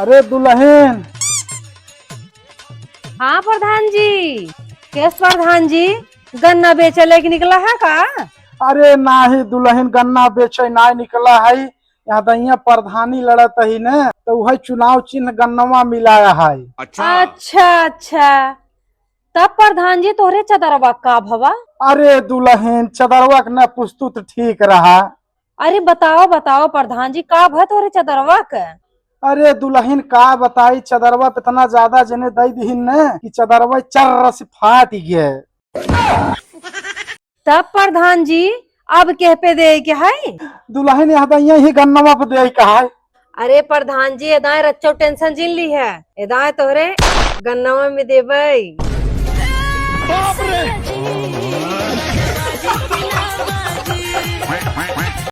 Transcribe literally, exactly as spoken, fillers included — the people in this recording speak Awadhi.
ए दुलहिन। हाँ प्रधान जी। केस प्रधान जी, गन्ना बेचे लेके निकला है का? अरे नाही दुलहिन, गन्ना बेचे नाही निकला है। यहाँ दैया प्रधानी लड़त ही न, तो वही चुनाव चिन्ह गन्नवा मिलाया है। अच्छा। अच्छा, अच्छा। तब प्रधान जी, तोहरे चदरवा का भवा? अरे दुलहिन, चदरवा के न पुस्तुत ठीक रहा। अरे बताओ, बताओ प्रधान जी, का भा तोहरे चदरवा के? अरे दुलहिन, का बताई, चदरवा पे इतना ज्यादा जने दई दिहिन न कि चदरवा चर्र से फाट गए। तब प्रधान जी, अब केह पे देइ के है? दुलहिन, यहाँ दैया ही गन्नवा पे देइ के है। अरे प्रधान जी, एदाए रच्चो tension जिन ली है, एदाए तोहरे गन्नवा में देबई।